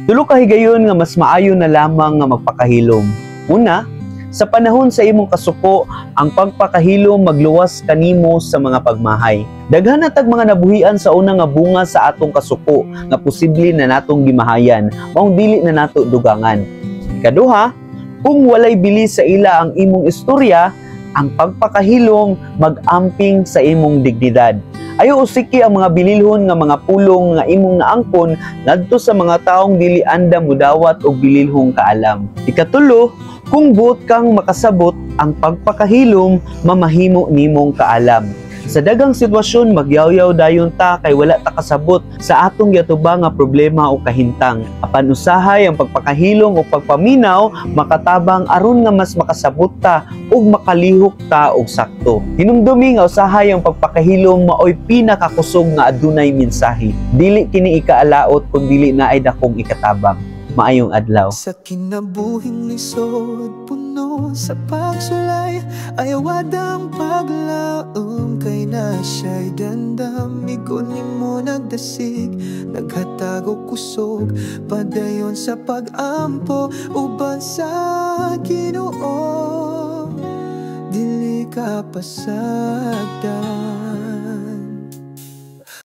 Tulo ka higayon nga mas maayo na lamang nga magpakahilom. Una, sa panahon sa imong kasuko, ang pagpakahilom magluwas kanimo sa mga pagmahay. Daghan na tag mga nabuhian sa una nga bunga sa atong kasuko nga posible na natong gimahayan, maong dili na nato dugangan. Ikaduha, kung walay bili sa ila ang imong istorya, ang pagpakahilom mag-amping sa imong dignidad. Ayaw usiki ang mga bililhon nga mga pulong nga imong naangkon ngadto sa mga taong dili andam mudawat og bililhong kaalam. Ikatulo, kung buot kang makasabot, ang pagpakahilom mamahimo nimong kaalam. Sa daghang sitwasyon, magyawyaw dayon ta kay wala ta kasabot sa atong giatubang nga problema o kahintang. Apan usahay ang pagpakahilom o pagpaminaw makatabang aron nga mas makasabot ta ug makalihok ta og sakto. Hinumdumi nga usahay ang pagpakahilom maoy pinakakusog nga adunay mensahe. Dili kini ikaalaot kun dili naay dakong ikatabang. Maayong adlaw. Sa kinabuhing lisod, puno sa pagsulay, ayaw ang paglaom kay na siya'y dandam. Igon nimo nagdasig, naghatag og kusog, padayon sa pag-ampo uban sa Ginoo, dili ka pasagdan.